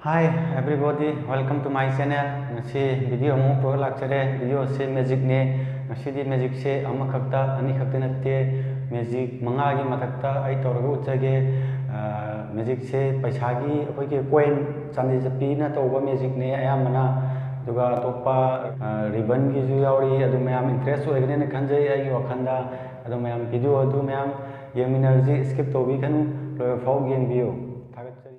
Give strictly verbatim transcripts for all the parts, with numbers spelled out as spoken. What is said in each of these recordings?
Hi everybody, welcome to my channel. ꯉꯁꯤ video ꯑꯃꯨꯛ ꯄꯨꯔꯒ ꯂꯥꯛꯆꯔꯦ꯫ Video ꯁꯦ magic ꯅꯦ꯫ ꯉꯁꯤꯗꯤ magic ꯁꯦ ꯑꯃꯈꯛꯇ ꯑꯅꯤꯈꯛꯇ ꯅꯠꯇꯦ, magic ꯃꯉꯥꯒꯤ ꯃꯊꯛꯇ ꯑꯩ ꯇꯧꯔꯒ ꯎꯠꯆꯒꯦ꯫ ꯑ, magic ꯁꯦ ꯄꯩꯁꯥꯒꯤ, ꯑꯩꯈꯣꯏꯒꯤ coin, ꯆꯥꯟꯗꯤ ꯆꯠꯄꯤꯅ ꯇꯧꯕ magic ꯅꯦ ꯑꯌꯥꯝꯕꯅ꯫ ꯑꯗꯨꯒ ꯑꯇꯣꯞꯄ, ꯑ, ribbon ꯒꯤꯁꯨ ꯌꯥꯎꯔꯤ꯫ ꯑꯗꯨ ꯃꯌꯥꯝ interest ꯑꯣꯏꯒꯅꯦꯅ ꯈꯟꯖꯩ ꯑꯩꯒꯤ ꯋꯥꯈꯜꯗ꯫ ꯑꯗꯨ ꯃꯌꯥꯝ video ꯑꯗꯨ ꯃꯌꯥꯝ ꯌꯦꯡꯃꯤꯟꯅꯔꯁꯤ, skip ꯇꯧꯕꯤꯒꯅꯨ, ꯂꯣꯏꯕ ꯐꯥꯎ ꯌꯦꯡꯕꯤꯌꯨ꯫ ꯊꯥꯒꯠꯆꯔꯤ꯫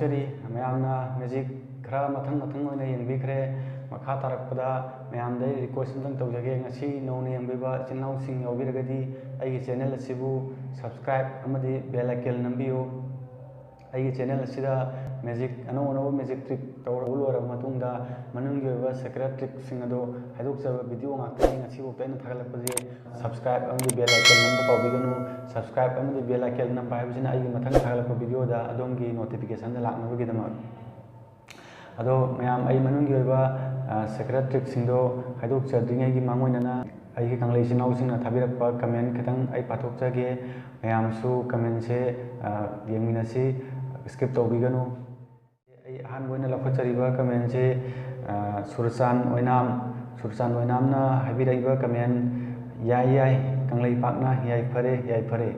ꯀꯔꯤ ꯃꯌꯥꯝꯅ ꯃꯦꯖꯤꯛ ꯈꯔ ꯃꯊꯪ ꯃꯊꯪ ꯑꯣꯏꯅ ꯌꯦꯡꯕꯤꯈ꯭ꯔꯦ꯫ ꯃꯈꯥ ꯇꯥꯔꯛꯄꯗ ꯃꯌꯥꯝꯗ ꯑꯩ ꯔꯤꯀ꯭ꯋꯦꯁ ꯑꯝꯇꯪ ꯇꯧꯖꯒꯦ, ꯉꯁꯤ ꯅꯧꯅ ꯌꯦꯡꯕꯤꯕ ꯏꯆꯤꯟ ꯏꯅꯥꯎꯁꯤꯡ ꯌꯥꯎꯕꯤꯔꯒꯗꯤ ꯑꯩꯒꯤ ꯆꯦꯅꯦꯜ ꯑꯁꯤꯕꯨ ꯁꯕꯁꯀ꯭ꯔꯥꯏꯕ ꯑꯃꯗꯤ ꯕꯦꯜ ꯑꯥꯏꯀꯟ ꯅꯝꯕꯤꯌꯨ꯫ ꯑꯩꯒꯤ ꯆꯦꯅꯦꯜ ꯑꯁꯤꯗ ꯃꯦꯖꯤꯛ, ꯑꯅꯧ ꯑꯅꯧꯕ ꯃꯦꯖꯤꯛ ꯇ꯭ꯔꯤꯛ ꯇꯧꯔꯕ ꯂꯣꯏꯔꯕ ꯃꯇꯨꯡꯗ ꯃꯅꯨꯡꯒꯤ ꯑꯣꯏꯕ ꯁꯦꯀ꯭ꯔꯦꯠ ꯇ꯭ꯔꯤꯛꯁꯤꯡ ꯑꯗꯨ ꯍꯥꯏꯗꯣꯛꯆꯕ ꯚꯤꯗꯤꯑꯣ ꯉꯥꯛꯇꯅꯤ ꯉꯁꯤꯐꯥꯎꯗ ꯑꯩꯅ ꯊꯥꯒꯠꯂꯛꯄꯁꯦ꯫ ꯁꯕꯁꯀ꯭ꯔꯥꯏꯕ ꯑꯃꯗꯤ ꯕꯦꯜ ꯑꯥꯏꯀꯟ ꯅꯝꯕ ꯀꯥꯎꯕꯤꯒꯅꯨ꯫ ꯁꯕꯁꯀ꯭ꯔꯥꯏꯕ ꯑꯃꯗꯤ ꯕꯦꯜ ꯑꯥꯏꯀꯟ ꯅꯝꯕ ꯍꯥꯏꯕꯁꯤꯅ ꯑꯩꯒꯤ ꯃꯊꯪ ꯊꯥꯒꯠꯂꯛꯄ ꯚꯤꯗꯤꯑꯣꯗ ꯑꯗꯣꯝꯒꯤ ꯅꯣꯇꯤꯐꯤꯀꯦꯁꯟꯗ ꯂꯥꯛꯅꯕꯒꯤꯗꯃꯛ꯫ ꯑꯗꯣ ꯃꯌꯥꯝ, ꯑꯩ ꯃꯅꯨꯡꯒꯤ ꯑꯣꯏꯕ ꯁꯦꯀ꯭ꯔꯦꯠ ꯇ꯭ꯔꯤꯛꯁꯤꯡꯗꯣ ꯍꯥꯏꯗꯣꯛꯆꯗ꯭ꯔꯤꯉꯩꯒꯤ ꯃꯥꯡꯑꯣꯏꯅꯅ ꯑꯩꯒꯤ ꯀꯪꯂꯩ ꯏꯆꯤꯟ ꯏꯅꯥꯎꯁꯤꯡꯅ ꯊꯥꯕꯤꯔꯛꯄ ꯀꯃꯦꯟ ꯈꯤꯇꯪ ꯑꯩ ꯄꯥꯊꯣꯛꯆꯒꯦ꯫ ꯃꯌꯥꯝꯁꯨ ꯀꯃꯦꯟꯁꯦ ꯌꯦꯡꯃꯤꯟꯅꯁꯤ, ꯁ꯭ꯀꯤꯞ ꯇꯧꯕꯤꯒꯅꯨ꯫ ꯑꯩ ꯑꯍꯥꯟꯕ ꯑꯣꯏꯅ ꯂꯧꯈꯠꯆꯔꯤꯕ ꯀꯃꯦꯟꯁꯦ ꯁꯨꯔꯆꯥꯟ ꯑꯣꯏꯅꯥꯝ, ꯁꯨꯔꯆꯥꯟ ꯑꯣꯏꯅꯥꯝꯅ ꯍꯥꯏꯕꯤꯔꯛꯏꯕ ꯀꯃꯦꯟ: "ꯌꯥꯏ ꯌꯥꯏ ꯀꯪꯂꯩꯄꯥꯛꯅ, ꯌꯥꯏꯐꯔꯦ ꯌꯥꯏꯐꯔꯦ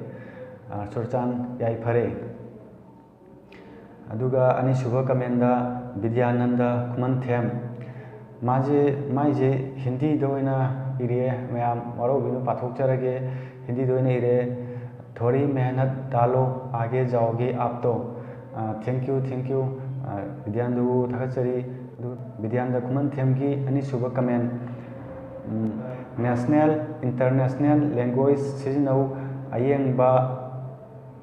ꯁꯨꯔꯆꯥꯟ, ꯌꯥꯏꯐꯔꯦ"꯫ ꯑꯗꯨꯒ ꯑꯅꯤꯁꯨꯕ ꯀꯃꯦꯟꯗ ꯕꯤꯗ꯭ꯌꯥꯅꯟꯗ ꯈꯨꯃꯟꯊꯦꯝ, ꯃꯥꯁꯦ, ꯃꯥꯏꯁꯦ ꯍꯤꯟꯗꯤꯗ ꯑꯣꯏꯅ ꯏꯔꯦ꯫ ꯃꯌꯥꯝ ꯋꯥꯔꯧꯕꯤꯅꯨ, ꯄꯥꯊꯣꯛꯆꯔꯒꯦ꯫ ꯍꯤꯟꯗꯤꯗ ꯑꯣꯏꯅ ꯏꯔꯦ: "ꯊꯣꯔꯤ ꯃꯦꯍꯅꯠ ꯗꯥꯂꯣ, ꯑꯥꯒꯦ ꯖꯥꯎꯒꯦ ꯑꯥꯞ ꯇꯣ"꯫ Thank you, thank you. ꯕꯤꯗ꯭ꯌꯥꯟꯗꯕꯨ ꯊꯥꯒꯠꯆꯔꯤ꯫ ꯑꯗꯨ ꯕꯤꯗ꯭ꯌꯥꯟꯗ ꯈꯨꯃꯟꯊꯦꯝꯒꯤ ꯑꯅꯤꯁꯨꯕ ꯀꯃꯦꯟ: "ꯅꯦꯁꯅꯦꯜ, ꯏꯟꯇꯔꯅꯦꯁꯅꯦꯜ ꯂꯦꯡꯒ꯭ꯋꯦꯖ ꯁꯤꯖꯤꯟꯅꯧ, ꯑꯌꯦꯡꯕ,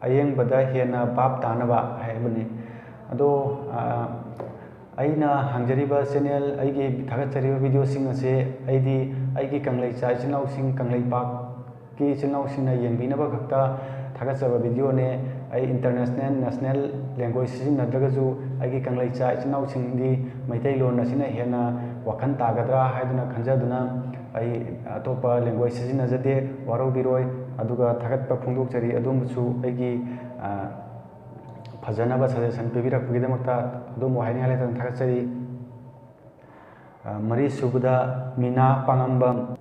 ꯑꯌꯦꯡꯕꯗ ꯍꯦꯟꯅ ꯚꯥꯞ ꯇꯥꯅꯕ" ꯍꯥꯏꯕꯅꯤ꯫ ꯑꯗꯣ ꯑꯩꯅ ꯍꯥꯡꯖꯔꯤꯕ ꯆꯦꯅꯦꯜ, ꯑꯩꯒꯤ ꯊꯥꯒꯠꯆꯔꯤꯕ ꯚꯤꯗꯤꯑꯣꯁꯤꯡ ꯑꯁꯦ ꯑꯩꯗꯤ ꯑꯩꯒꯤ ꯀꯪꯂꯩꯆꯥ ꯏꯆꯤꯟ ꯏꯅꯥꯎꯁꯤꯡ, ꯀꯪꯂꯩꯄꯥꯛꯀꯤ ꯏꯆꯤꯟ ꯏꯅꯥꯎꯁꯤꯡꯅ ꯌꯦꯡꯕꯤꯅꯕ ꯈꯛꯇ ꯊꯥꯒꯠꯆꯕ ꯚꯤꯗꯤꯑꯣꯅꯦ꯫ ꯑꯩ ꯏꯟꯇꯔꯅꯦꯁꯅꯦꯜ, ꯅꯦꯁꯅꯦꯜ ꯂꯦꯡꯒ꯭ꯋꯦꯖ ꯁꯤꯖꯤꯟꯅꯗ꯭ꯔꯒꯁꯨ ꯑꯩꯒꯤ ꯀꯪꯂꯩꯆꯥ ꯏꯆꯤꯟ ꯏꯅꯥꯎꯁꯤꯡꯗꯤ ꯃꯩꯇꯩꯂꯣꯟ ꯑꯁꯤꯅ ꯍꯦꯟꯅ ꯋꯥꯈꯜ ꯇꯥꯒꯗ꯭ꯔꯥ ꯍꯥꯏꯗꯨꯅ ꯈꯟꯖꯗꯨꯅ ꯑꯩ ꯑꯇꯣꯞꯄ ꯂꯦꯡꯒ꯭ꯋꯦꯖ ꯁꯤꯖꯤꯟꯅꯖꯗꯦ, ꯋꯥꯔꯧꯕꯤꯔꯣꯏ꯫ ꯑꯗꯨꯒ ꯊꯥꯒꯠꯄ ꯐꯣꯡꯗꯣꯛꯆꯔꯤ, ꯑꯗꯣꯝꯕꯨꯁꯨ ꯑꯩꯒꯤ ꯐꯖꯅꯕ ꯁꯖꯦꯁꯟ ꯄꯤꯕꯤꯔꯛꯄꯒꯤꯗꯃꯛꯇ ꯑꯗꯣꯝꯕꯨ ꯍꯥꯏꯅꯤꯡꯉꯥꯏ ꯂꯩꯇꯅ ꯊꯥꯒꯠꯆꯔꯤ꯫ ꯃꯔꯤꯁꯨꯕꯗ ꯃꯤꯅꯥ ꯄꯥꯉꯝꯕꯝ꯫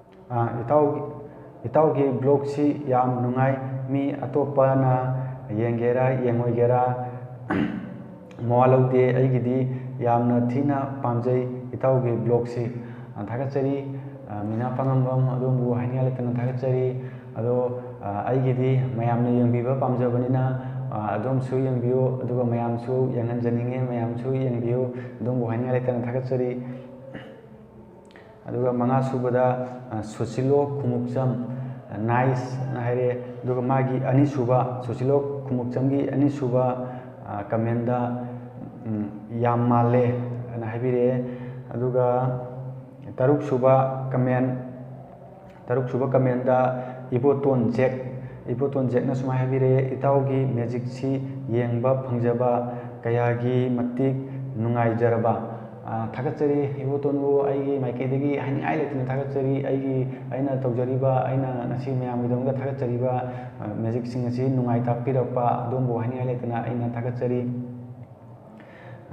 "ꯏꯇꯥꯎ, ꯏꯇꯥꯎꯒꯤ ꯕ꯭ꯂꯣꯒꯁꯤ ꯌꯥꯝ ꯅꯨꯡꯉꯥꯏ, ꯃꯤ ꯑꯇꯣꯞꯄꯅ ꯌꯦꯡꯒꯦꯔꯥ ꯌꯦꯡꯉꯣꯏꯒꯦꯔꯥ ꯃꯋꯥ ꯂꯧꯗꯦ, ꯑꯩꯒꯤꯗꯤ ꯌꯥꯝꯅ ꯊꯤꯅ ꯄꯥꯝꯖꯩ ꯏꯇꯥꯎꯒꯤ ꯕ꯭ꯂꯣꯒꯁꯤ"꯫ ꯊꯥꯒꯠꯆꯔꯤ꯫ ꯃꯤꯅꯥ ꯄꯥꯉꯝꯕꯝ, ꯑꯗꯣꯝꯕꯨ ꯍꯥꯏꯅꯤꯡꯉꯥꯏ ꯂꯩꯇꯅ ꯊꯥꯒꯠꯆꯔꯤ꯫ ꯑꯗꯣ ꯑꯩꯒꯤꯗꯤ ꯃꯌꯥꯝꯅ ꯌꯦꯡꯕꯤꯕ ꯄꯥꯝꯖꯕꯅꯤꯅ ꯑꯗꯣꯝꯁꯨ ꯌꯦꯡꯕꯤꯌꯨ, ꯑꯗꯨꯒ ꯃꯌꯥꯝꯁꯨ ꯌꯦꯡꯍꯟꯖꯅꯤꯡꯉꯦ, ꯃꯌꯥꯝꯁꯨ ꯌꯦꯡꯕꯤꯌꯨ꯫ ꯑꯗꯣꯝꯕꯨ ꯍꯥꯏꯅꯤꯡꯉꯥꯏ ꯂꯩꯇꯅ ꯊꯥꯒꯠꯆꯔꯤ꯫ ꯑꯗꯨꯒ ꯃꯉꯥ ꯁꯨꯕꯗ, ꯑ, ꯁꯨꯁꯤꯂꯣ ꯈꯨꯃꯨꯛꯆꯝ, ꯑ, nice ꯑꯅ ꯍꯥꯏꯔꯛꯑꯦ꯫ ꯑꯗꯨꯒ ꯃꯥꯒꯤ ꯑꯅꯤꯁꯨꯕ, ꯁꯨꯁꯤꯂꯣ ꯈꯨꯃꯨꯛꯆꯝꯒꯤ ꯑꯅꯤꯁꯨꯕ, ꯑ, comment ꯇ, ꯎꯝ, "ꯌꯥꯝ ꯃꯥꯜꯂꯦ" ꯑꯅ ꯍꯥꯏꯕꯤꯔꯛꯑꯦ꯫ ꯑꯗꯨꯒ ꯇꯔꯨꯛ ꯁꯨꯕ comment, ꯇꯔꯨꯛ ꯁꯨꯕ comment ꯇ ꯏꯕꯣꯇꯣꯟ ꯖꯦꯛ, ꯏꯕꯣꯇꯣꯟ ꯖꯦꯛꯅ ꯁꯨꯃꯥꯏꯅ ꯍꯥꯏꯕꯤꯔꯛꯑꯦ, "ꯏꯇꯥꯎꯒꯤ magic ꯁꯤ ꯌꯦꯡꯕ ꯐꯪꯖꯕ ꯀꯌꯥꯒꯤ ꯃꯇꯤꯛ ꯅꯨꯡꯉꯥꯏꯖꯔꯕ"꯫ ꯑ, ꯊꯥꯒꯠꯆꯔꯤ ꯏꯕꯣꯇꯣꯟꯕꯨ, ꯑꯩꯒꯤ ꯃꯥꯏꯀꯩꯗꯒꯤ ꯍꯥꯏꯅꯤꯡꯉꯥꯏ ꯂꯩꯇꯅ ꯊꯥꯒꯠꯆꯔꯤ꯫ ꯑꯩꯒꯤ, ꯑꯩꯅ ꯇꯧꯖꯔꯤꯕ, ꯑꯩꯅ ꯉꯁꯤ ꯃꯌꯥꯝꯒꯤꯗꯃꯛꯇ ꯊꯥꯒꯠꯆꯔꯤꯕ, ꯑ, magic ꯁꯤꯡ ꯑꯁꯤ ꯅꯨꯡꯉꯥꯏ ꯇꯥꯛꯄꯤꯔꯛꯄ ꯑꯗꯣꯝꯕꯨ ꯍꯥꯏꯅꯤꯡꯉꯥꯏ ꯂꯩꯇꯅ ꯑꯩꯅ ꯊꯥꯒꯠꯆꯔꯤ꯫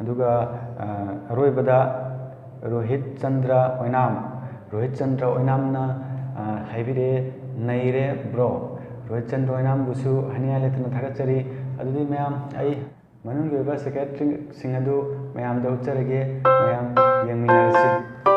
ꯑꯗꯨꯒ, ꯑ, ꯑꯔꯣꯏꯕꯗ ꯔꯣꯍꯤꯠ ꯆꯟꯗ꯭ꯔ ꯑꯣꯏꯅꯥꯝ, ꯔꯣꯍꯤꯠ ꯆꯟꯗ꯭ꯔ ꯑꯣꯏꯅꯥꯝꯅ, ꯑ, ꯍꯥꯏꯕꯤꯔꯛꯑꯦ, "ꯅꯩꯔꯦ bro"꯫ ꯔꯣꯍꯤꯠ ꯆꯟꯗ꯭ꯔ ꯑꯣꯏꯅꯥꯝꯕꯨꯁꯨ ꯍꯥꯏꯅꯤꯡꯉꯥꯏ ꯂꯩꯇꯅ ꯊꯥꯒꯠꯆꯔꯤ꯫ ꯑꯗꯨꯗꯤ ꯃꯌꯥꯝ, ꯑꯩ ꯃꯅꯨꯡꯒꯤ ꯑꯣꯏꯕ secret ꯁꯤꯡ ꯑꯗꯨ ꯃꯌꯥꯝꯗ ꯎꯠꯆꯔꯒꯦ, ꯃꯌꯥꯝ ꯌꯦꯡꯃꯤꯟꯅꯔꯁꯤ꯫